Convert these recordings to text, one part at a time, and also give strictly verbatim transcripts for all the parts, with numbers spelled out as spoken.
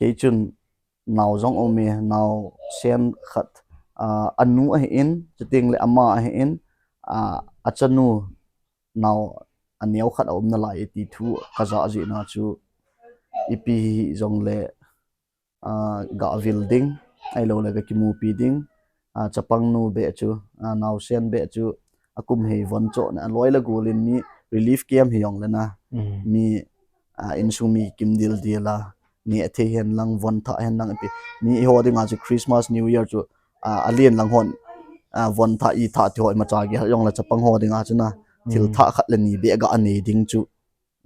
Kei chun nao jong um e, naosen khat, ah, anu ahin, chuteng le ama ahin, ah, achanu nao aneo khat aum nalai e ti thu kajah jeh na chu ipi hijong le, ah, gavil ding, ahilou le gakimupi ding, ah, chapang nu beh chu, ah, naosen beh chu akum hei von chohna aloi le gol in mi relief camp hijong le na, mi, ah, insung mi kimdil dil a, neh thei hen lang, von thah hen lang ipi. Mi eiho dinga chu Christmas, New Year chu, ah, alen lang hon, ah, von thah, i thah ti ho imacha gel jong le chapang ho dinga chu na, thil thah khat le ni beh ga anei ding chu,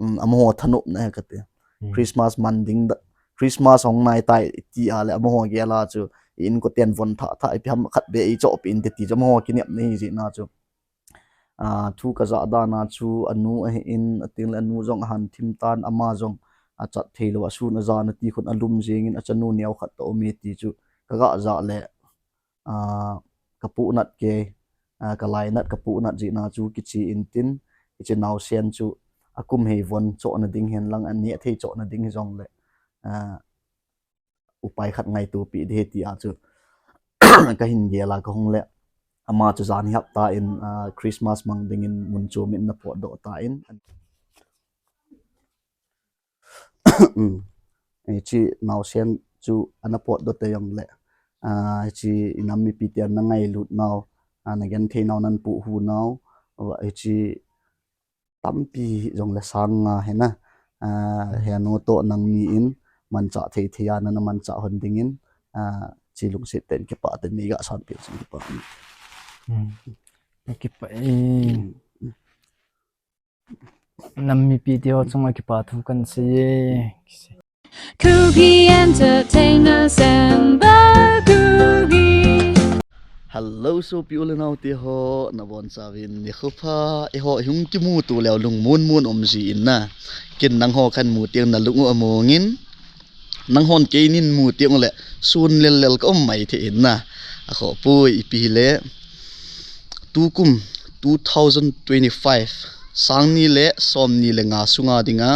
um, amaho thanopna ahi kati. Christmas man ding da, Christmas hung nai tai ti a le amaho gel a chu, i inkoten von thah thah ipi ham khat beh eichohpeh inte ti chu amaho kinepna ahi jeh na chu. Ah, thu kajah dan a chu anu ahin, ateng le anu jong ahan thim tan, ama jong achat thei lou, asun ajan ati khun alum jeng in, achanu neo khat toh um e ti chu kaga jah le, ah, kapohnat kei, ah, kalainat kapohnat jeh na chu kiche intin, hiche naosen chu akum hei von chohna ding hen lang, aneh thei chohna ding hijong le, ah, upai khat ngaito peh ding ahi ti a chu kahin gel a kahung le, ama chu jan hi hap tan, ah, Christmas mang dingin mun chom in ana potdoh tan. Hiche naosen chu ana potdoh te jong le, ah, hiche inam mipi ten na ngailut nau, ah, na genthei nau, nan pohhu nau, ah, hiche tampi jong le sang nga hina, ah, henu toh nangni in manchah thei thei a nana manchah hon dingin, ah, hiche lungset tah in kipah tah in nei ga sanpeh chun kipah. Kipah e. Nam mipi te ho chunga kipa thu kan sei e. Kuki Entertainers and Bakugi. Hello, sopi u le nao te ho, nabonchauvin nikho pha, eiho hung kimuto leu lungmon mon um ji in na. Ken nangho kahin mu teng nalung u among in. Nanghon kei neihin mu teng le sun lel lel ka um mai thei in na. Akhoh poi ipi hile. Tukum two thousand twenty-five, sang ni le som ni le nga sunga dinga,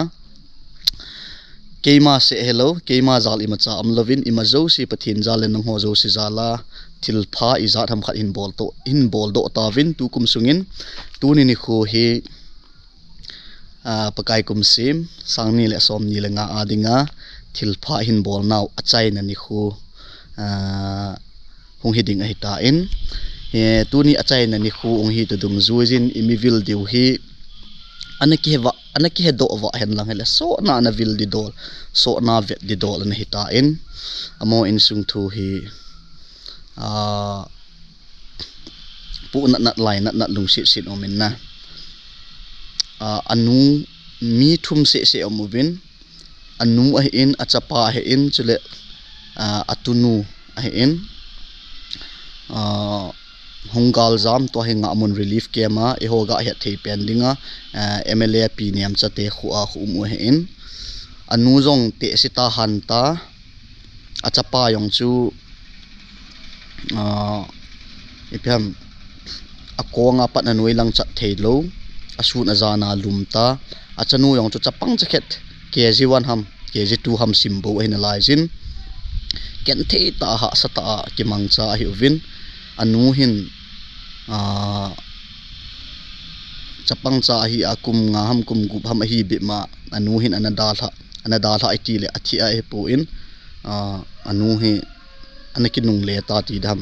keima seh helou, keima jal imacha umlouvin, ima jouse Pathen jal le nangho jouse jal a, thilpha ijat ham khat hin bol to, hin boldoh tauvin, tukum sungin, tuni nikho hi, ah, Pakai kum sem, sang ni le som ni le nga a dinga, thilpha hin bolnau achaina nikho, ah, hung hi ding ahitan, eh, tuni achaina nikho hung hi toh dungjuiyin, i mi vil diu hi, ana kihe va, ana kihe doh va hen lang hile, sohna ana vil di dol, sohna vet di dol ana hitan, amaho insung thu hi, ah, pohnat nat, lainat nat, lungset set um in na. Ah, anu mi thum seh seh um uvin, anu ahin, achapa ahin, chule, ah, atunu ahin. Ah, hung galjam tua hi Ngahmun relief camp a, eiho ga het thei pen dinga, ah, M L A pi Nemcha te kho a kho um u ahin. Anu jong tehse ta han ta, achapa jong chu, ah, ipi ham, akong a pat anoi lang chat thei lou, asun ajan a lum ta, achanu jong chu chapang chakhat, K G one ham, K G two ham sim bou ahi nalaiyin, ken thei ta a hahsa ta a kimangcha ahi uvin, anu hin, ah, chapang cha ahi a kum nga ham kum gup ham ahi bep ma, anu hin ana dalha, ana dalha iti le athi a ahipon, ah, anu hi ana kinungle ta ti dam.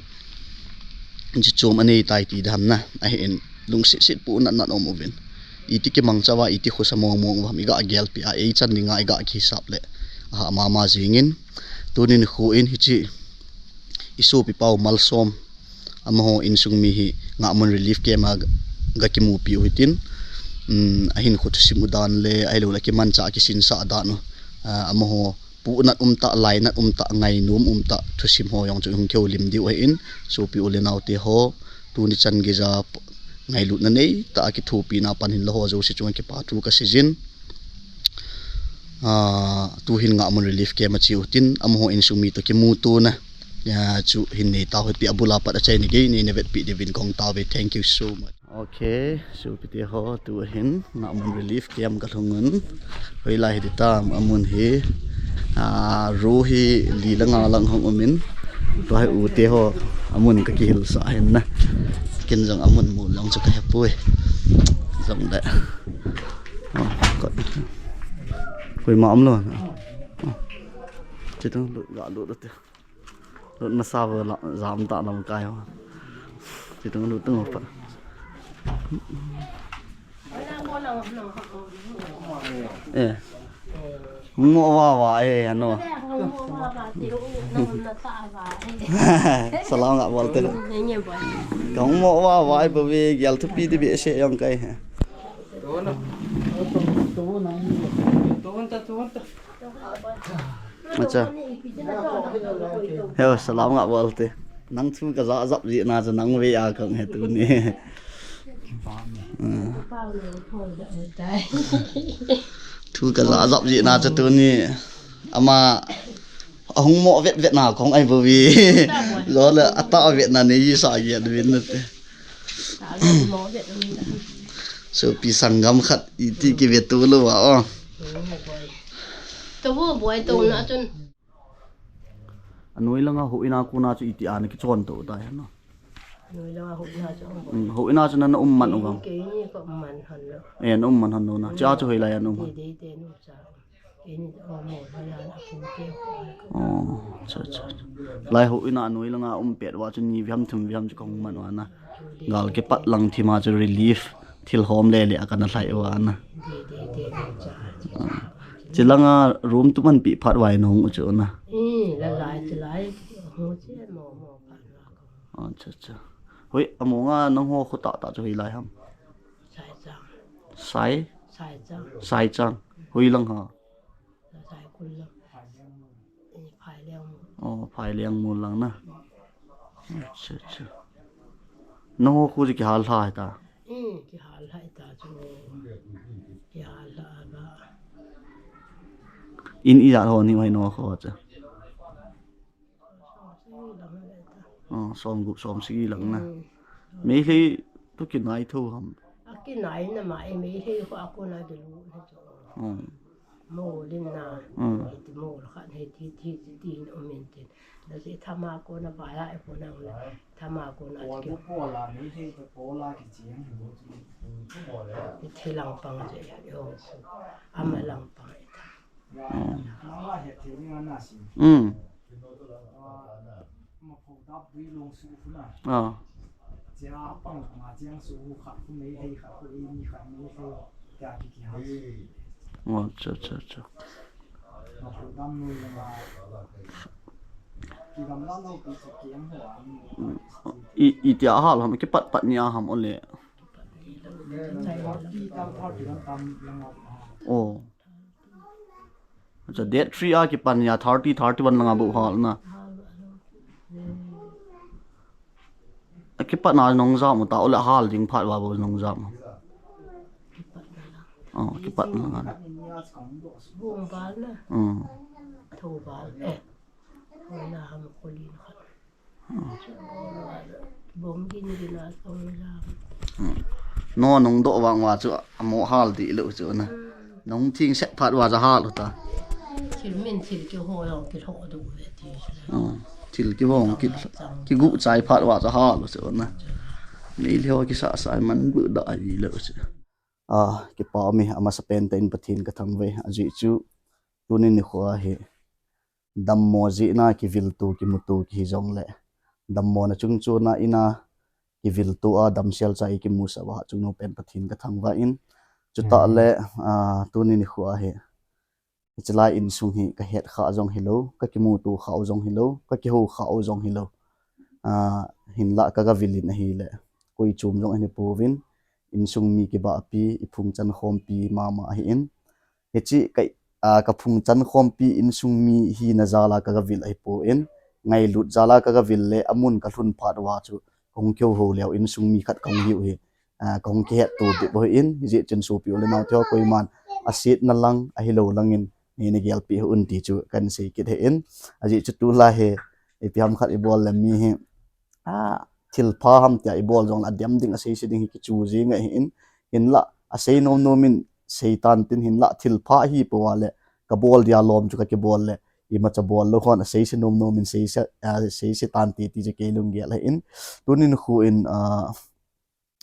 Ji chom anei tai ti dam na, ahin lungset set pohnat nat um uvin. Iti kimangcha uva, iti khosa mong mong uva ham iga gelpi a, eichan dinga iga kihisap le. Aha mama jingin, tuni nikho in hiche i sopi pau Malsom, amaho insung mi hi Ngahmun relief camp a ga, ga kimupi u hitin, um, ahinkho thusim u dan le, ahilou le kimancha kisinsah dan u, ah, amaho pohnat um tah, lainat um tah, ngainom um tah, thusim ho jong chu hung kihoulim diu ahin, sopi u le nao te ho, tuni chan geija ngailutna nei tah a kithopina pan hin la ho jouse chunga kipa thu kaseiyin. Ah, tuhin Ngahmun relief camp a che u hitin, amaho insung mi toh kimutona, ah, chu hin nei tau hite, abul a pat achaina gei nei na vetpi diuvin kong tauve. Thank you so much. Okay, sopi te ho, tuhin Ngahmun relief camp kalhung un. Hoilai hiti tam, amun hi. Ah, ru hi li le nga lang hung um in. Tua hi u te ho amun ka kihilsah hin na. Ken jong amun mu jong chu ka hepoi. Jong le. Oh, kot. Koima um lou. Oh. Chitung lut ga lut te. Lut masa vo la jam ta lam kai ho. Chitung lut tung pa. Eh. Hung mo wa wa e ano. Salam nga bol te. Ka hung mo wa wa e, bo ve gel thupi ti behseh jong kai he. Acha. He, salam nga bol te. Nang thu ka ja jap ji na chu nang ve a kang he tuni. Thu ka ja jap ji na chu tuni. Ama ahung mo vet vet na kong ai bo vi. Lo le ata vet na ni sa ye vin na te. Sopi sanggam khat iti ki ve tu lo a o. To bo boi to na chun. Anoi langa ho ina kuna chu iti ana ki chon to ta ya no. Noi langa ho ina chu. Ho ina chu na um man u gam. Ke ni ko man han lo. Eh, na um man han lo na. Cha chu hoi la ya no. Dei dei te no cha. Ke ni o mo la ya na kin te. Oh, cha cha. Lai ho ina noi langa um pet wa chu ni viam thum viam chu kong man wa na. Gal ke pat lang thima chu relief. Thil hom le le a kana hlai wa na. Dei dei te no cha. Chilanga room tu man pi phat wai nong u chu na. Eh, la lai chilai. Ho che mo mo phat la ko. Acha acha. Hoi, amonga nangho khu tah tah chu hoi lai ham? Sai chang. Sai? Sai chang. Sai chang. Hoi lang ha? Sai kul lang. Eh, phai leng mu. Oh, phai leng mu lang na. Acha acha. Nangho khu ji kihal lha ta. Eh, kihal lha ta chu. Kihal lha ba. In ijat ho ni mai no kho cha. Oh, som gup som sagi lang na. Meilhei tu kinai tho ham? A kinai na ma e, Meilhei kho a kona kilu na chu. Oh. Mo lin na. Mm. Ti mo la khan he ti ti ti ti no min tin. Na si thama kona ba ya e kona le. Thama kona ki. Ko la ni he ko la ki chiang. Ti lang pang je yo. Ama lang pang e ta. Mm. Ah. Oh, acha, acha, acha. Mm. I, iti a hal ham, kipat pat ni a ham ole. Oh. Acha, date three a kipan ya thirty, thirty-one langa bou hal na. A kipat na nong jam u ta, ole hal ding phat wa bou nong jam. Oh, kipat na langa. Bung bal na. Hmm. Tho bal. Eh. Wala ham ko lin khat. Bom gin gin a tong la. Hmm. No, nong doh vang va chu amo hal dih lou chu na. Hmm. Nong thing set phat va chu hal u ta. Thil min thil kiho jong kiho doh ve ti. Hmm. Thil kiho jong ki, kigu chai phat va chu hal u chu na. Meilhei ho kisa sa man bu da ai lou chu. Ah, kipa mi, amasapen tah in Pathen ka thangvah e, ajeh chu tuni nikho a hi dammo jeh a kivilto, kimuto kihi jongle, dammona chungchon a ina kivilto a damsel cha i kimusah uva hatchungnung pen Pathen ka thangvah in, chutah le, ah, tuni nikho a hi, hiche lai insung hi ka het kha jong hilou, ka kimuto kha u jong hilou, ka kihou kha u jong hilou. Ah, hinlah ka gavil in ahile, koi chom jong ahi pouvin, insung mi kibahpi, i phungchang khompi mama ahin. Hiche ka, ah, ka phungchang khompi insung mi hina jal a ka gavil ahipon, ngailut jal a ka gavil le amun ka lhun phat uva chu, kahung kihou leu insung mi khat kahung hiu hi, ah, kahung kihetto bep u ahin, hijeh chun sopi u le nao te ho koiman asetna lang, ahilou langin, nei na gelpeh hih un ti chu kahin sei kit ahin, ajeh chu tulai hi, ipi ham khat ibol le mi hi, ah, thilpha ham tia ibol jongle adem ding, aseise ding hi kichu jing ahin, hinlah, asei nom nom in sei tan tin hinlah, thilpha ahipoi le, kabol dia lom chu kakibol le, imacha bol lou hon asei se nom nom in sei se, ah, sei se tante ti chu kei lunggel ahin. Tunin khu in, ah,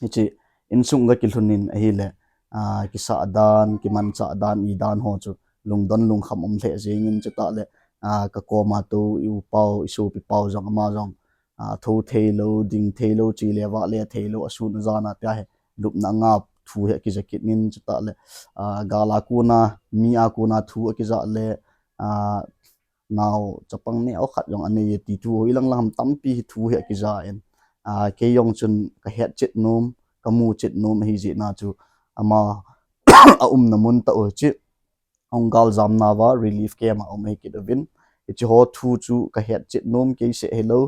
hiche insung kakilhun in ahile, ah, kisah dan, kimanchah dan, i dan ho chu lungdon lungkham um lheh jeng in chutah le, ah, kakoma tou i upau, i sopipau jong ama jong, ah, tho theilou, ding theilou, che le vah le theilou, asun ajan a tia hi lupna anga thu hi akija kit in chutah le, ah, gal a kona, mi a kona thu akija le, ah, nao chapang neo khat jong anei e ti thu hoilang lang ham tampi hi thu hi akija in. Ah, kei jong chun kahet chet nom, kamu chet nom ahi jeh a chu ama aumna mun tah u hiche Honggal Jamna uva relief camp a um ahi kit uvin. Hiche ho thu chu kahet chet nom kei seh hilou.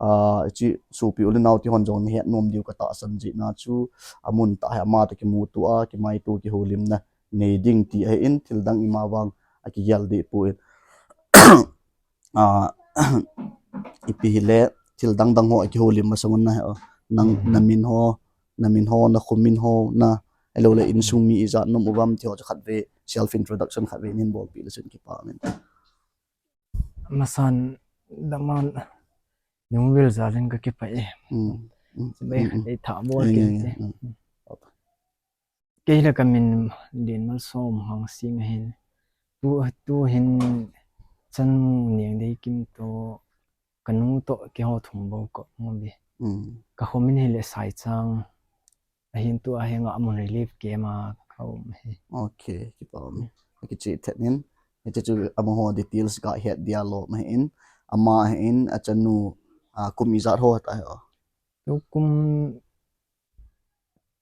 Ah, hiche sopi u le nao te hon jong nahet nom diu katahsan jeh a chu amun tah hi ama toh kimuto a, kimaito kihoulimna nei ding ti ahin, thil dang ima vang akigel deh poi. Ah, ipi hile, thil dang dang ho akihoulim masang un na he, oh, nang, hmm, namin ho, namin ho, nakho min ho, na, ahilou le, hmm, insung mi ijat nom uvam ti ho chu khatvei self introduction khatvei nahin bolpeh le chun kipa um in. Masan, daman, nung vil jal in kakipah e. Hmm, hmm, hmm, hmm. Ei tha bol, eh, kin, eh, te, eh, hmm. Kei le kamin Lenmalsom Hangsing ahin. Tu, tuhin chanu Nengdeikim toh, kanu toh, keiho thum bou kaum uve. Hmm. Kakho min hile Saichang. Ahin tua hi Ngahmun relief camp a kaum ahi. Ok, kipa um e. Hmm. Akicheh thet in. Hiche chu amaho details kahet dia lom ahin. Ama ahin, achanu, ah, kum ijat ho ta hi o. Tu kum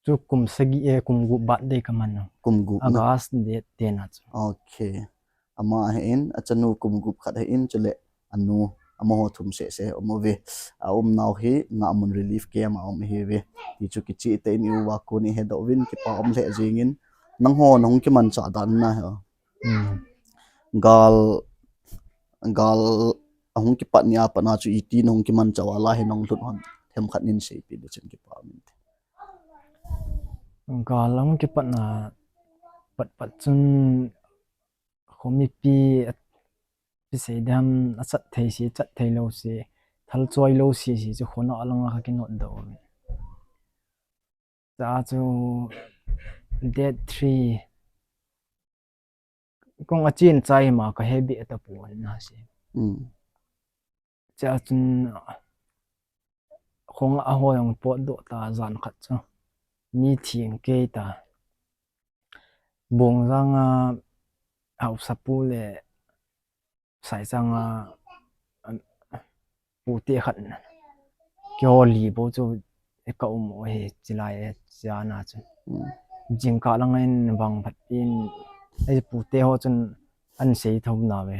Chu kum sagi, eh, kum gup birthday kaman u. Kum gup na? August date ten a chu. Ok. Ama ahin, achanu kum gup khat ahin, chule anu, amaho thum seh seh um uve. Aumnau hi Ngahmun relief camp a um ahiuve. Ti chu kicheh tah in i uva kon ihedoh uvin, kipa um lheh jeng in. Nangho nahung kimanchah dan na hi o. Hmm. Gal, gal ahung kipat ni a pat na chu iti nahung kimanchah uva, lai hi nahung lhun hon themkhat nin seipeh le chun kipa um inte. Gal ahung kipat na pat pat chun khomipi a, ipi sei ding ham, achat thei se, chat thei lou se, thal choi lou se, se chu khonung a lang a kakinot doh uve. Chua chu date three. Kong achen chai ma kahe beh tapon na se. Hmm. Chua chun khonung a ho jong potdoh ta jan khat chu. Mi theng kei ta. Bongjang a haosapu le Saichang a, a, pute khat na. Keiho li bou chu kaum u ahi, chulai a jan a chun. Hmm. Jingkah lang in vang phat in, ei pute ho chun ahin sei tho nauve.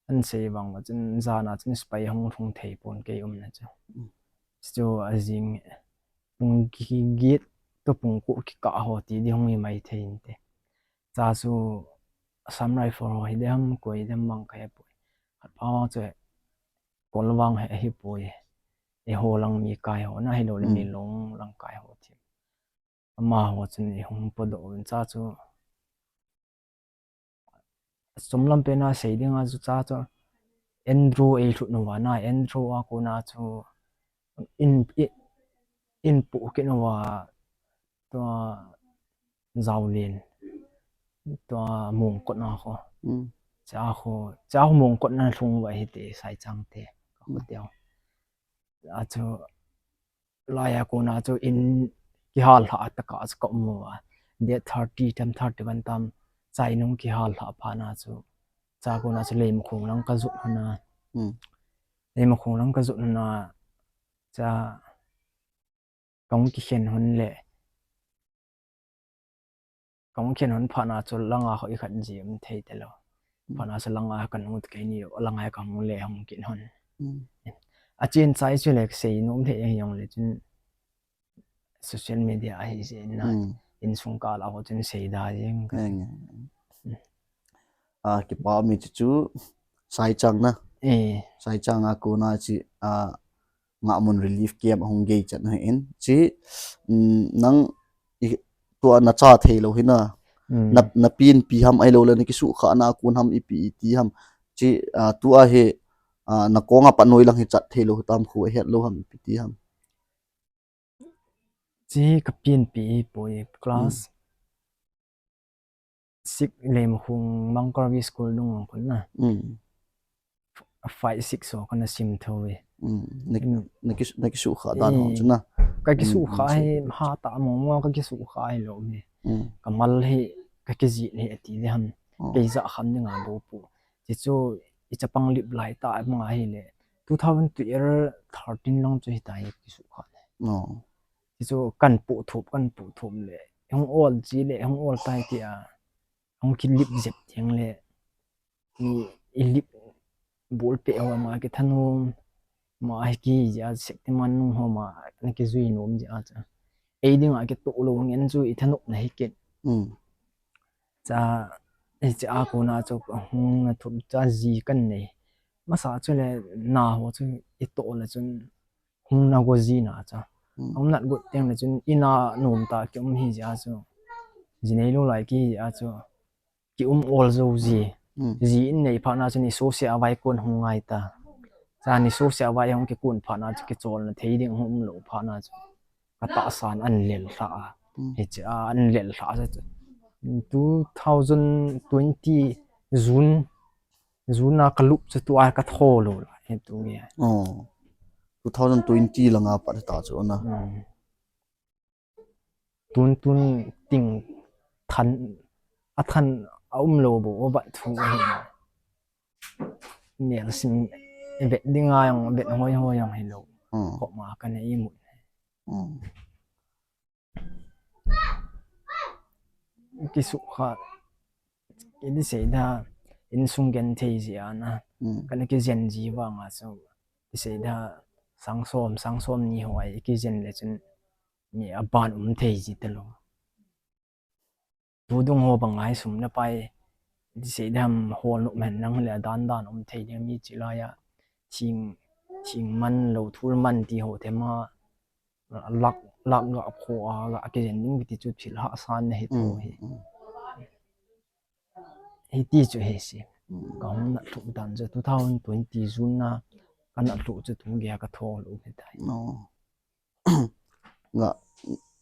Ahin sei vang chun jan a chun spy hung lhung thei pon kei umna chu. Hmm. Chu ajing pung gi-, giet toh pung ko kikah ho ti ding hung hi mai thei inte. Chua chu Assam Rifle ho hi ding ham, koi ding ham mang kahe poi. Khat pa vang chu Kolvang hi ahi poi. Eiho lang mi kai ho na, ahilou le, hmm, Milong lang kai ho ti. Amaho chun eihung podoh uvin chua chu. Sum lam pen a sei ding a chu chua chu. Andrew eilhut nauva na, Andrew a kona chu. In, in, in pu kit nauva. Tua Jaolin, tua Mongkot na kho. Hmm. Chua kho, chua kho Mongkot na lhung uva hiti Saichang te. Ka kho, hmm, teu. Achu, lai a kona chu in kihal lhah tah a chu kaum uva. Date thirty tam, thirty-one tam, chai nung kihal lhah phat na chu. Chua kona chu Leimakhong lang kajot hon a. Hmm. Leimakhong lang kajot hon a. Chua Kahung kikhen hon le. Kahung khen hon phat na chu lang a kho ikhat ji um thei talou. Hmm. Phat na chu lang a kanu toh keini lang a kahung le hung kit hon. Hmm. Achen chai chu le sei nom thei ahi jong le chun social media ahi jeh in na. Hmm. Insung kah a ho chun sei da jeng ka. Eng, eng, eng. Hmm. Ah, kipa mi chu chu Saichang na. Eh. Saichang a kona chu, ah, Ngahmun relief camp ahung gei chan ahin. Chu, um, nang i, tua nacha thei lou hi na. Hmm. Na, na pianpi ham ahilou le na kisuhkhahna a kon ham ipi iti ham. Chi, ah, tua hi, ah, na kong a pat noi lang hi chat thei lou tam khu ahet lou ham ipi ti ham. Chi ka pianpi hi poi class Hmm. six lem khung Mangkarvi school dung lang khun na. Hmm. Five, six so kana sim tho e. Hmm. Na, Hmm. na kis-, na kisuhkhah dan ho Eh, chu na. Ka Hmm, kisuhkhah hmm, hi so. Ha ta mo mo ka kisuhkhah hi lou me. Hmm. Ka mal hi ka kijih hi ati le ham. Hmm. Kei ja kham ni nga bo pu. Chi chu i chapang lip lai ta ma hi le. Two thousand twelve, thirteen lang chu hi ta hi kisuhkhah le. Hmm. Chi chu kan pu thup, kan pu thup le. Hung ol chi le, hung ol tai ti a. Hung kilip jep tiang le. I, i lip bul pe ho ma ki thanom. Ma hi ki ja sek ti man nung ho ma. Na ki jui nom ja cha. Ei ding a ki to lo ngen chu i thanop na hi ki. Hmm. Cha, i cha a ko na chu hung na thup cha ji kan nei. Masa chu le na ho chu i to le chun hung na go ji na cha. Hmm. Hung nat go tiang le chun i na nom ta ki um hi ja chu. Ji nei lo lai ki ja chu. Ki um ol jo ji. Hmm. Ji in nei pha na chun i so se a vai kon hung ngai ta. Cha ni so se a vai hung ki kun pha na chu ki chol na thei ding hung um lo pha na chu. Ka tahsan an lel hla a. Hmm. Hi cha an lel hla a chu. Two thousand twenty June, June a ka lup chu tua ka tho lo la. Hi tu nge. Oh. Two thousand twenty langa pat ta chu na. Hmm. Tun tun ting than, a than a um lo bo, o bat thu a hi. Nel sim, vet ding a jong, vet hoi hoi jong hi lo. Hmm. Kop ma ka nei mut. Hmm. Kisukha, i ti sei da, insung genthei ji a na. Hmm. Kana kijen ji vang a so, ti sei da, sang som, sang som ni ho ai kijen le chun, mi a ban um thei ji ta lo. Tu dung ho bang ai sum na pai, ti sei da ham hol nu men nang le a dan dan um thei ding mi chi lai a. Thing, thing man lo thul man ti ho te ma, lak, lak ga pho a, ga kijen ding ti chu thil hahsa na hi tu Hmm, hi. Hmm. Hi ti chu hi si. Hmm. Ka hung na thu dan chu two thousand twenty June na ka na thu chu tu ge ka tho lo hi tai. No. Nga,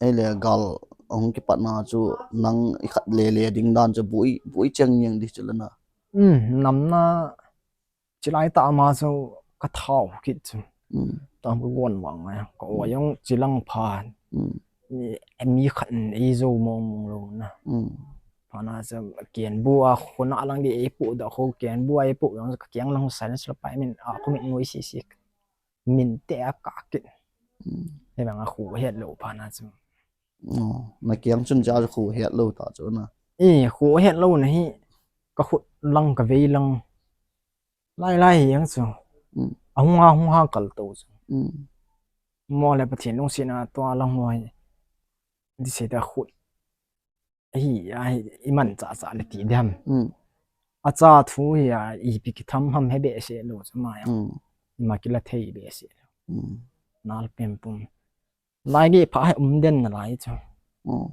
ei le gal hung kipat na chu nang i khat le le ding dan chu bui, bui cheng yang di chu la na. Hmm, nam na Chilai ta ma chu ka thau kit chu. Mm. Tang ka gon vang mai. Ka o jong chilang phan. Mm. Mi, mi khat in ei jo mong mong lo na. Mm. Phan a chu ken bu a khun a lang di ei pu da kho ken bu a ei pu jong ka kiang lang sai na chu pai min a khu min ngui si si. Min te a ka kit. Mm. He bang a khu het lo phan a chu. Oh, na kiang chun ja khu het lo ta chu na. E, khu het lo na hi ka khut lang ka vei lang. Lai lai hi ang chu. Mm. A hung ha, hung ha kal to chu. Mm. Mo le Pathen lungset na tua lang mo hi. Ti sei ta khut. Hi, a hi, i man cha cha le ti dem. Mm. A cha thu hi a, i pi ki tham ham he be se lo chu ma ya. Mm. I ma ki la thei be se lo. Mm. Nal pem pum. Lai ge pha hai um den na lai chu. Mm.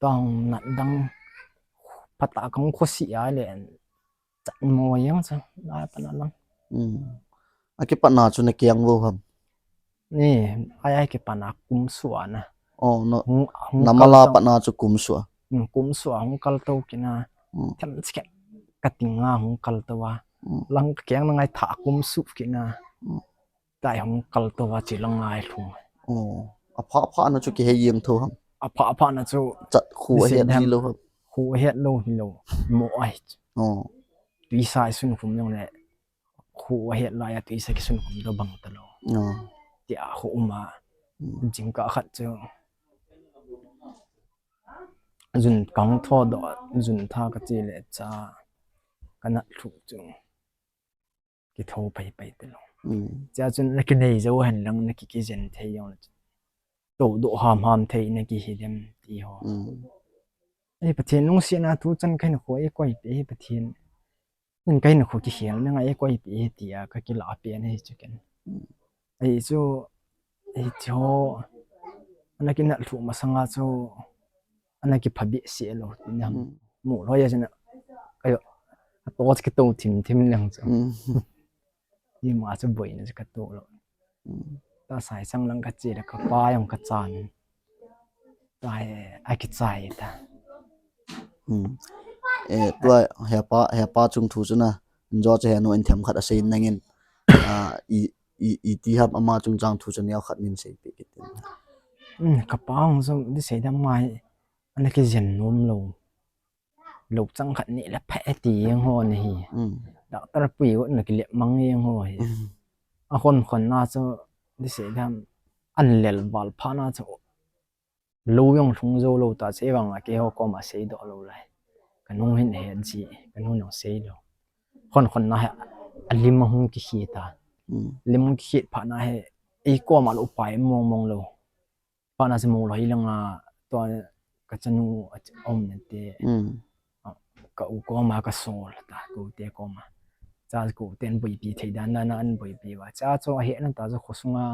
Tang nat dang pha ta kong kho si a le chat mo yang chu lai pa na lang. Mm. A kipat na chu na kiang vo ham. Ni, ai ai kipat na kum sua na. Oh, no. Hung, hung na kal mala to. Pat na chu kum sua. Mm, kum sua hung kal to kina. Mm. Tham chike ka ting nga hung kal to wa. Mm. Lang ka kiang na ngai tha kum su kina. Mm. Tai hung kal to va chi lang ngai lhung. Oh. A pha pha na chu ki he yeng tho ham. A pha pha na chu chat khu a het hi lo ham. Khu a het lo hi lo. Mo ai. Oh. Tui sai sun khum jong le. Khu a het lai a tui sai ki sun khum do bang ta lo. Oh. Ti a khu um a. Mm. Jing ka khat chu. Jun kang tho do, jun tha ka chi le cha. Ka nat lhu chu. Ki tho pai pai te lo. Mm. Cha chun na ki nei jo hen lang na ki ki jen thei jong le chun. To do ham ham thei na ki hi dem ti ho. Mm. Ei Pathen lungset na tu chan kai na kho ei koi pe hi Pathen. Nin kai na kho ki hial na ngai ei koi pe hi ti a ka ki la pe na hi chu ken. Mm. Ei chu, ei chu, na ki na lhu ma sanga chu. ana kipha behseh lou, tina. Hmm. Molhoi a chun, ayo, ato chu kito thim thim leng chu. Hmm. Ima chu boina chu kato lou. Hmm. Tahsa sang lang kache le kapa jong kachan. Tua hi akichai ta. Hmm. Eh, tua hepa, hepa chung thu chu na, injo chu henu in themkhat asei nangin, ah, i, i, iti ham ama chungchang thu chu neokhat nin seipeh kit in. Hmm, kapa hung jong ti sei dam mai, ana kijen nom lou. Lou chang khat neh le pha e ti jeng ho ana hi. Hmm. Doctor pui got na kilep mang jeng ho hi. Hmm. Akhon khon na chu ti sei dam, an lel val pha na chu lou jong lhung jou lou ta, sei vang a keiho koma seidoh lou lai. Kanu hin ahet ji, kanu nang sei lou. Khon khon na hi alim ahung kikhit ta. Hmm. Lim hung kikhit phat na hi, ei koma lou pai mong mong lou. Phat na chu Molhoi langa tua kachanu aum nate. Hmm. Ka u koma kasol ta, ka u te koma. Cha ka u ten boipi thei dan dan a ana boipi uva. Cha chu ahet na ta chu khosunga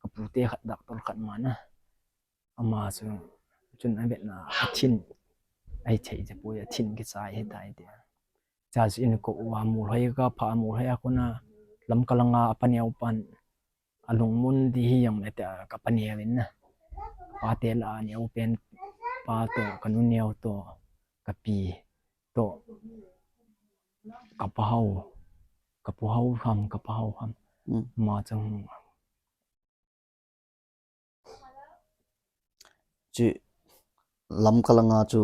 kapu te khat doctor khat ma na. Ama chu chun avet na athin. Ahithei tapoi, athin kichai ahitai ti. Cha chu in ko uva Molhoi kapha, Molhoi a kona Lamka langa apa neo pan alungmon di hi jong le tia kapa neo in na. Kapa te lah a neo pen pa toh, kanu neo toh, kapi toh, kapa hao, kapu hao ham, kapa hao ham. Hmm. Ama chu Chi Lamka langa chu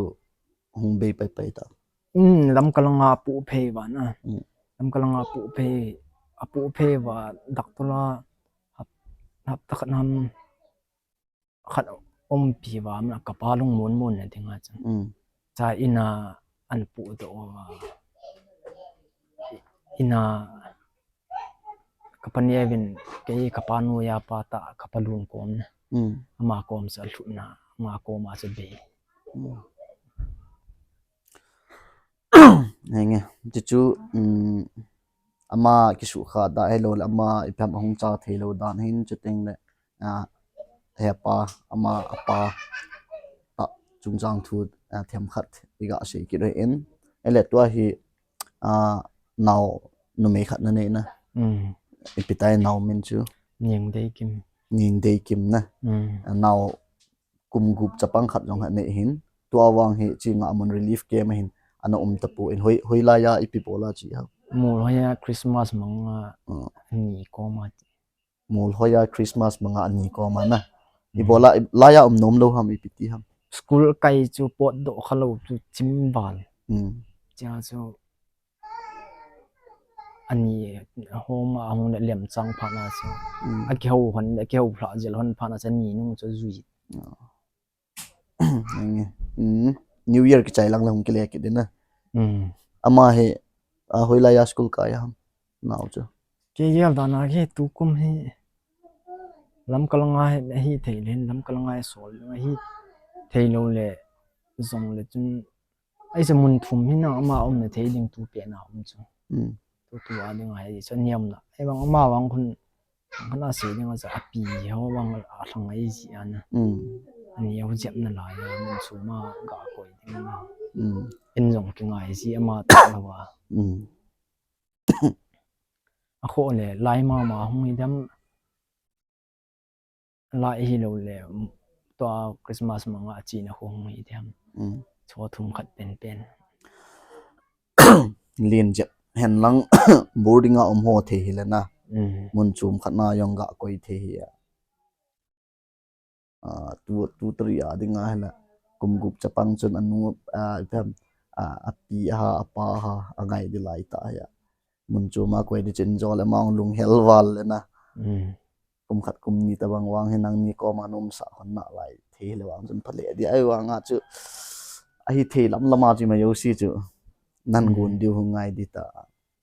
hung bei pai pai ta. Hmm, Lamka langa apu phei uva na. Hmm. Lamka langa apu phei, apu phei uva doctor a hap, hapta khat nam khat umpi uva, ama kapa lungmon mon na dinga chu. Hmm. Cha ina ana pudoh uva. Ina kapa neo vin kei kapa noiya pa tah kapa lun kom na. Hmm. Ama kom chu alhut na, ama koma chu bei. Hmm. Henge, chuchu, um, ama kisukha dan hilou le, ama ipi ham ahung cha thei lou dan hin chuteng le, ah, hepa, ama, apa, tah, chungchang thu, ah, themkhat, iga sei kit uhen. Ele tua hi, ah, nao numei khat nanei na. Hmm. Ipi tai nao min chu? Ningdeikim. Ningdeikim na. Hmm. Ah, nao kum gup chapang khat jong anei hin. Tua vang hi chi Ngahmun relief camp ahin ana um tapon hoi, hoilai a ipi bol a chi ham? Molhoi a Christmas manga, ah, ani koma. Molhoi a Christmas manga ani koma na. Hmm. Ibola, i, laiya um nom lou ham, ipi ti ham? School kai chu potdoh kha lou chu chim val. Hmm. Chia chu ani homa ahung le lem chang phat na chu. Hmm. Akihou hon, akihou lha jel hon phat na chu ani nung chu jui. Ah. Henge. Hmm. New Year kichai lang le hung kile kit ding na. Hmm. Ama hi, ah, hoilai a school kai ham? Nao chu. Kei gel dan a hi tukum hi Lamka langa hi, hithei le, Lamka langa hi sol, hithei lou le, jong le chun, ahi chu mun thum hi na ama umna thei ding tu pet na um chu. Hmm. Tu tu a ding ahi chu niam na. Ahivang ama vang khun, khun asei ding a chu api ho vang alhang ahi ji a na. Hmm. Ani ho jep na lai a, mun chu ama ga koi ding na. Hmm. In jong kingai ji ama ta lou a. Hmm. Akhoh le, lai mama hung hi dem. Lai hilou le, tua Christmas manga china kho hung hi dem. Hmm. Cho thum khat pen pen. Lien jep hen lang boarding a um ho thei hile na. Hmm. Mun chom khat na jong ga koi thei hi a. Ah, tu, tu tari a ding a hile. Kum gup chapang chun anu, ah, ipi ham, ah, api ha, apa ha, angai di lai ta hi a. Mun chom a koi di chun jo le mang lunghel val le na. Hmm. Kum khat kum ni tabang vang hi nangni koma nom sa hon na lai. Thei le vang chun phale di ahivang a chu. Ahithei lam lam a chu ma jouse chu. Nan gun diu hung ngai di ta.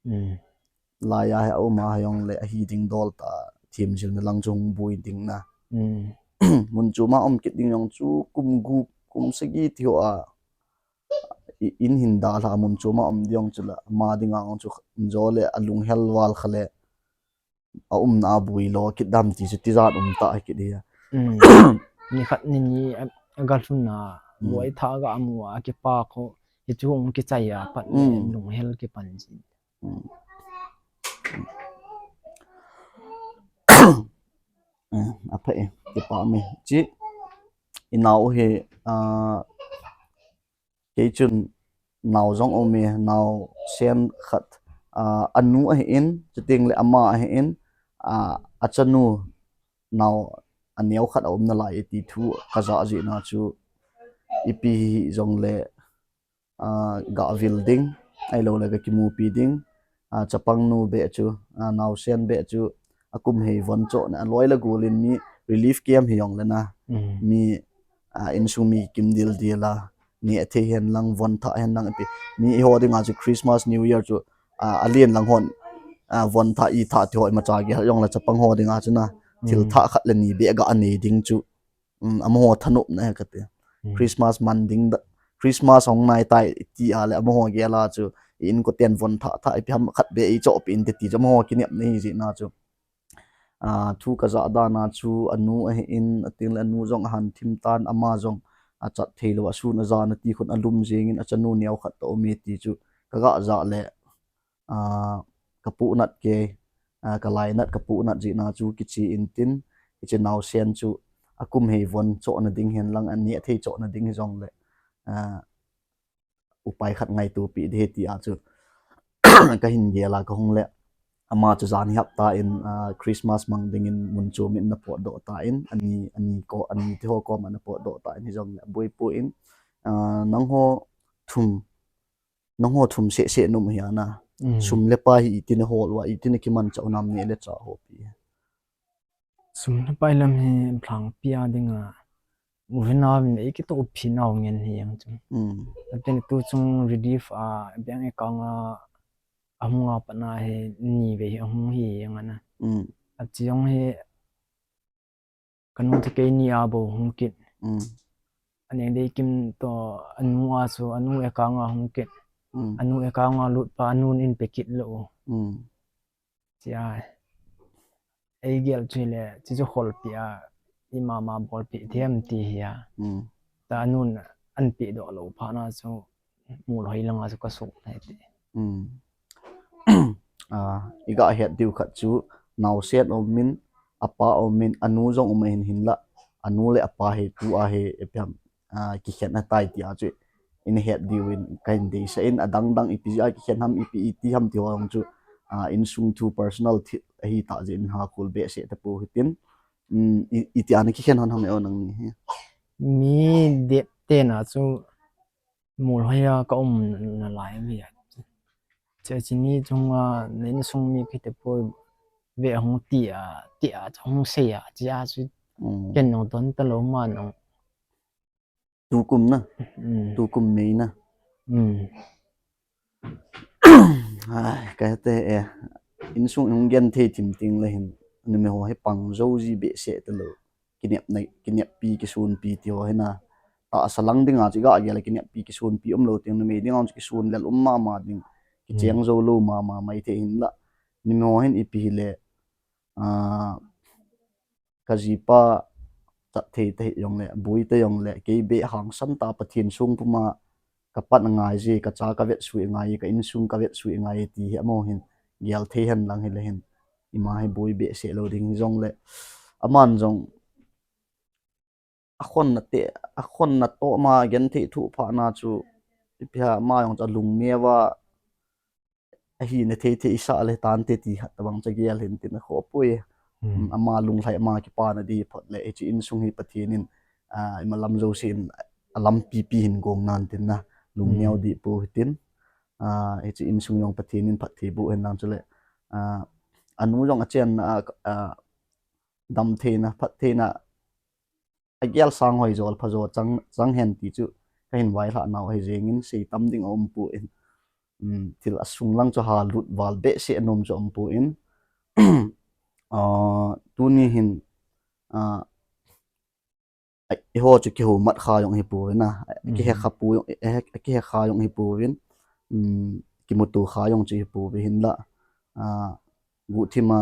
Hmm. Lai a hi a um a hi jong le ahi ding dol ta. Thim jil na lang chu hung bui ding na. Hmm. Mun chom a um kit ding jong chu kum gup, kum sagi ti ho a. I, in hin dalha mun chom a um ding jong chu la. Ma ding a jong chu jo le alunghel val kha le. A umna a bui lo kit dam ti chu tijat um ta kit hi a. Hmm. Ni khat ni ni a, a gal lhun na Loi tha ga mu a kipa kho, hichu hung kichai a pat le lunghel kipan ji. Apha e, kipa me chi. Inau hi, ah, kei chun nau jong um e, nausen khat, ah, anu ahin, chuteng le ama ahin, ah, achanu nau aneo khat aum nalai e ti thu kaja jeh na chu ipi hijongle, ah, gavil ding, ahilou le gakimupi ding, ah, chapang nu beh chu, ah, nausen beh chu, akum hei von chohna, aloi le gol in mi relief camp hijongle na, mi, ah, insung mi kimdil dil a, neh thei hen lang, von tha hen lang, ipi, mi eiho dinga chu Christmas, New Year chu, ah, alen lang hon, ah, von tha, i tha ti ho imacha gel jongle chapang ho dinga chu na, thil tha khat le ni beh ga nei ding chu, um, amaho thanopna ahi kati. Christmas man ding da, Christmas hung nai tai ti a le amaho gel a chu, i inkoten von tha tha ipi ham khat beh eichohpeh inte ti chu amaho kinepna ahi jeh na chu. Ah, thu kaja dan a chu anu ahin, ateng le anu jong ahan thim tan, ama jong achat thei lou, asun ajan ati khun alum jeng in, achanu neo khat toh um e ti chu kaga ja le, ah, kapohnat kei, ah, kalainat kapohnat jeh na chu kiche intin, hiche nausen chu akum hei von chohna ding hen lang, aneh thei chohna ding hijongle, ah, upai khat ngaito peh ding ahi ti a chu kahin gel a kahung le, ama chu jan hi hapta in, ah, Christmas mang dingin mun chom in ana potdoh tan, ani, ani ko, ani te ho koma ana potdoh tan hijongle aboipoi, ah, nangho thum, nangho thum seh seh nom hi ana, sum le pai hi iti nahol uva, iti nakimanchah u nam, neh le chah ho pi. Sum le pai lam hi lhangpi a dinga, uvin a vin eikitohpi nau ngen hi jeng chu. Atin tu chung relief a bank account a, ahung a pat na hi ni vei hi ahung hi jeng ana. Ache jong hi kanu te keini a bou hung kit. Aneng dei kim toh anu a chu, anu account a hung kit. Anu account a lut pa anun in pe kit lou. Chia, eigel chu hile, chuchu kholpi a, imama bolpi them ti hi a. Ta anun an pedoh lou phat na chu, mol hoi langa chu kasut nai ti. Ah, iga het diu khat chu, nausen um in, apa um in, anu jong um ahin, hinla, anu le apa hi tua hi ipi ham, ah, kikhen ahitai ti a chu, ina het diu in kahin deisah in, adang dang ipi jeh a kikhen ham, ipi iti ham ti ho jong chu, ah, insung thu personal thil ahitah jeh in hakhol behseh tapou hitin, um, i, iti a nakikhen hon ham e o nangni hi? Mi dep tena chu, mol hoi a ka um nalai mi a. Che chini chunga, na insung mi kiti poi, ve hung ti a, ti a, hung sei a, chia chu, ken nung ton talou ma nung. Tukum na, tukum May na. Ai, kahete e, insung hung genthei thim teng le hin, numei ho hi pang jou ji behseh talou. Kinepna, kineppi, kisonpi ti ho hi na. Tahsa lang dinga chu iga gel a kineppi, kisonpi umlou teng, numei dinga chu kison lel um mama ding. Kicheng jou lou mama maithei hinla. Numei ho hin ipi hile, ah, kajipa chat thei tahih jongle, boi ta jongle, kei beh hangsan ta Pathen song puma kapan angai je, kacha kavetsui angai, ka insung kavetsui angai ti hi amaho hin gel thei hen lang hile hin, ima hi boi behseh lou ding hijongle, aman jong akhonna te, akhonna toh ma genthei thoh phat na chu, ipi ham ama jong chu alungneo a, ahina thei thei isah le tante ti khat tabang chu gel hin tin akhoh poi. Ama lunglhai, ama kipana di phot le, hiche insung hi Pathen in, ah, ima lam jouse in alampi pi hin gong nan tin na, lungneo dih pou hitin, ah, hiche insung jong Pathen in phatthei boh hen lang chule, ah, anu jong achenna, ah, damtheina, phattheina, agel sang hoi jo, phajo chang, chang hen ti chu kahin vailhah nau ahi jengin, sei tam ding aumpoi, um, thil asung lang chu halut val behseh nom chu aumpoi, ah, tuni hin, ah, eiho chu kihoumat kha jong hipouvin a, kihe kha pou jong, eh, kihe kha jong hipouvin, um, kimuto kha jong chu hipouve hinla, ah, guhthima,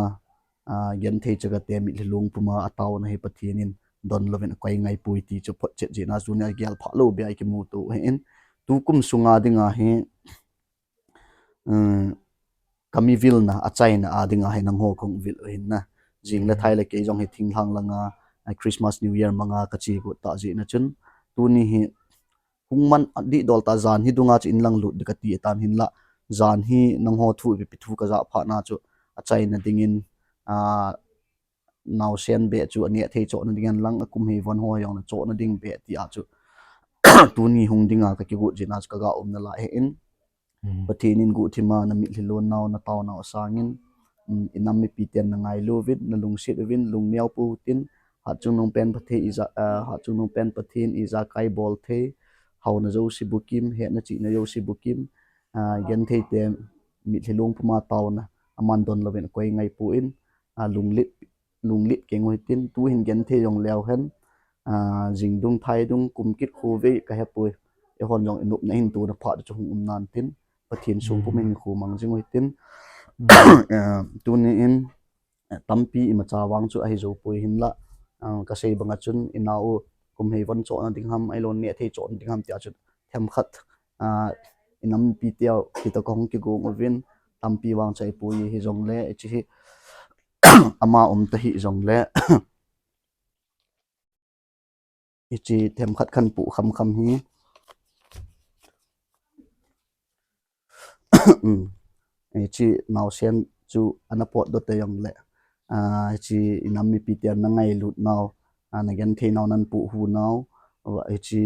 ah, genthei chagate mitlhi long puma ataona hi Pathen in don louvin akoi ngaipoi ti chu photchet jeh in a chu nia gel pha lou beh a kimuto ahin. Tukum sunga dinga hi, um, kami vilna achaina a dinga hi nangho kahung vil u ahin na. Jing le thai le kei jong hi thinglhang langa, a, Christmas New Year manga kache got tah jeh in a chun. Tuni hi hung man dihdol tah jan hi dunga chu inlang lut ding kati tan hinlah. Jan hi nangho thu ipi thu kajah phat na chu achaina dingin, a, naosen beh chu aneh thei chohna ding hen lang akum hei von ho jong le chohna ding beh ti a chu tuni hung dinga kakigot jeh in a chu kaga um nalai ahin. Pathen in guhthima namitlhi lon nau, nataonau sangin, um, inam mipi ten nangailu uvin, nalungset uvin, lungneo pou hitin, Hatchungnung pen Pathen ija-, ah, Hatchungnung pen Pathen ijakai bol thei, haona jouse bukim, hetna chihna jouse bukim, ah, genthei te mitlhi long puma taona, aman don louvin akoi ngaipon, ah, lunglet, lunglet keng u hitin, tuhin genthei jong leu hen, ah, jing dung, thai dung, kum kit khovei kahepoi. Eihon jong inopna hin tona phat chu hung um nan tin, Pathen sung pum in khu mang jing u hitin. Ah, tuni in, eh, tampi imacha vang chu ahi jou poi hinlah, ah, kasei banga chun inau kum hei von chohna ding ham, ahilou neh thei chohna ding ham tia chu themkhat, ah, inam mipi teu kitoh kahung kigong uvin, tampi vang chu ahipoi hijongle, hiche hi ama um ta hijongle, hiche themkhat khan pu khamkham hi. Um, hiche naosen chu ana potdoh ta jongle, ah, hiche inam mipi ten nangailut nau, ah, nagenthei nau, nanpuhu nau, ah, hiche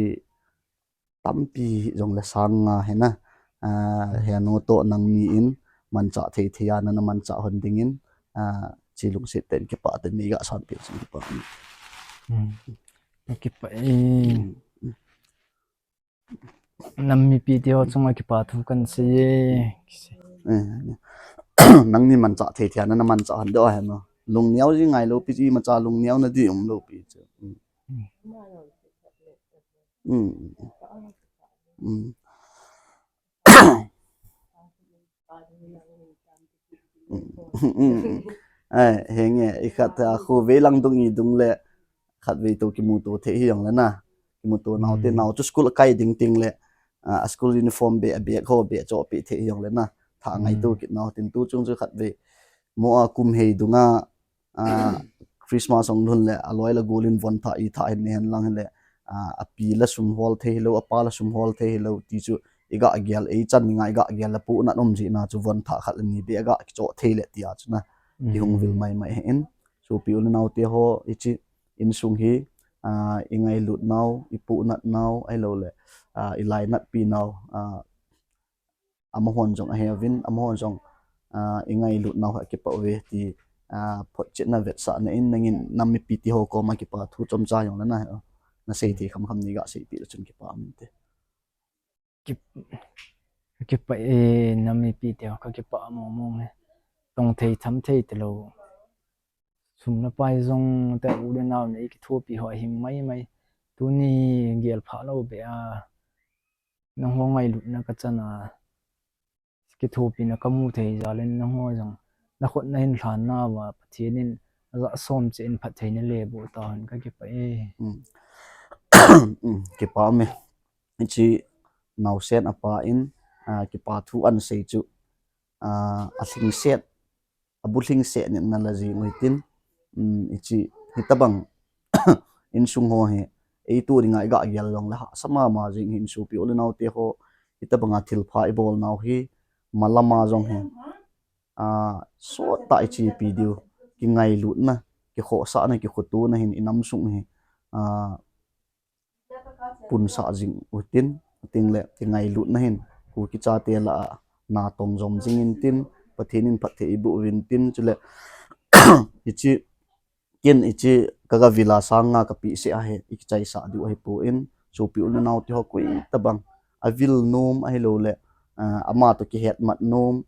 tampi jongle sang nga hina, ah, henu toh nangni in manchah thei thei a nana manchah hon dingin, ah, hiche lungset tah in kipah tah in neiga sanpeh u chun kipah. Hmm. Kipah e. Hmm. Nam mipi teho chunga kipa thu kahin sei e. Eh, nangni manchah thei thei a nana manchah hon ding ahi mo. Lungneo ji ngailou pi, imacha lungneo na ding umlou pi chu. Hmm. Hmm. Hmm. Ai, henge, ikhat a khovei lang dung idung le, khatvei toh kimuto thei hijongle na. Kimuto nau te, hmm, nau chu school akai ding tengle, ah, school uniform beh, bag ho beh chohpeh thei hijongle na. Tha ngaito, hmm, kit nau tin tu chung chu khatvei mo a kum hei dunga, ah, Christmas hung lhun le, aloi le agol in von thah, i thah hin ne hen lang hile, ah, api la sum hol thei hilou, apa la sum hol thei hilou, ti chu iga gel, eichan dinga iga gel le pohnat um jeh in a chu von thah khat le ni beh aga kichoh thei le tia chu na. Kihung vil maimai ahin. Sopi u le nau teho, hiche insung hi, ah, ingailut nau, ipohnat nau, ahilou le, ah, ilainatpi nau, ah, amahon jong aheuvin, amahon jong, ah, ingailut nau hi akipah uve ti, ah, photchetna vetsahna in nangin nam mipi teho koma kipa thu chomcha jongle na, nasei thei khamkham neiga seipeh le chun kipah um inte. Kip-, kipah e, nam mipi teho kakipah mong mong e. Tong thei tham thei talou. Sum le pai jong te u le nao nei kithopi ho ahing maimai. Tuni gel pha lou beh a, nangho ngailutna kachan a, kithopina kamu thei jal in nangho jong nakhut nahin lhan nauva Pathen in aja som cheh in phattheina leboh tahen, kakipah e. Hmm. Hmm, kipah me. Hiche naosen apa in, ah, kipa thu ahin sei chu, ah, alhingset, abulhingset in nala jing u hitin, um, hiche, hitabang insung ho hi eito dinga iga gel jongle hahsa mama jing ahin, sopi u le nau teho, hitabanga thilpha ibol nau hi malama jong hi, ah, sottah ichepi diu, kingailutna, kikhohsahna, kikhotona hin inam sung hi, ah, punsah jing u hitin, atengle kingailutna hin Kuki chate lah a natong jom jing intin, Pathen in phatthei eiboh uvin tin, chule hiche ken hiche kaga vil a sang nga kapeh seh ahi, ikichaisah diu ahipon, sopi u le nau teho koi tabang avil nom ahilou le, ah, ama toh kihetmat nom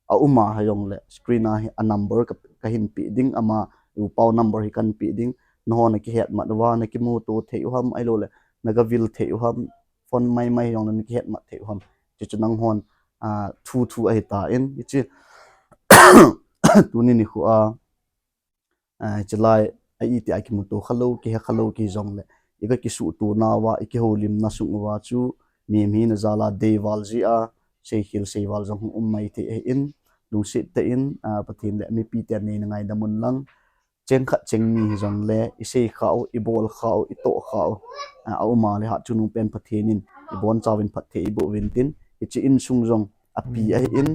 aum a hijongle screen a hi a number ka, kahin peh ding, ama upau number hi kahin peh ding, nahon nakihetmat uva nakimuto thei u ham ahilou le naga vil thei u ham, phone maimai hijongle nakihetmat thei u ham, chuchu nanghon, ah, thu thu ahitan, hiche tuni nikho a, ah, hiche lai a iti a kimuto khalou, kihe khalou kihi jongle, i ka kisuhto nauva, i kihoulimna sung uva chu, mi mi na jala deival jia, seikhel seival jong hung um mai thei ahin, lungset tah in, a, Pathen le mipi te neina ngaidam un lang, cheng khat cheng ni hi jongle, i sei khau, i bol khau, i toh khau, a, a um a le hat chungnung pen Pathen in, i bonchauvin phatthei i boh uvin tin, hiche insung jong, a pi ahin,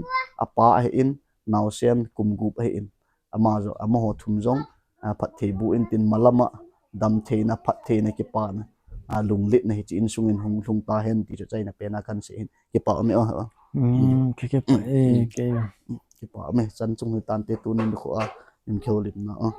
a pa ahin, naosen, kum gup ahin, ama jong, amaho thum jong, a, phatthei boh in tin, malama, damtheina, phattheina, kipana, a, lungletna hiche insung in hung lhung tahen ti chu achaina pen a kahin sei ahin, kipa ume o. Hmm, ki, kipa, eh, ki. Kipa ume, chan chung hitante tunin nikho a, in kihoulimna o.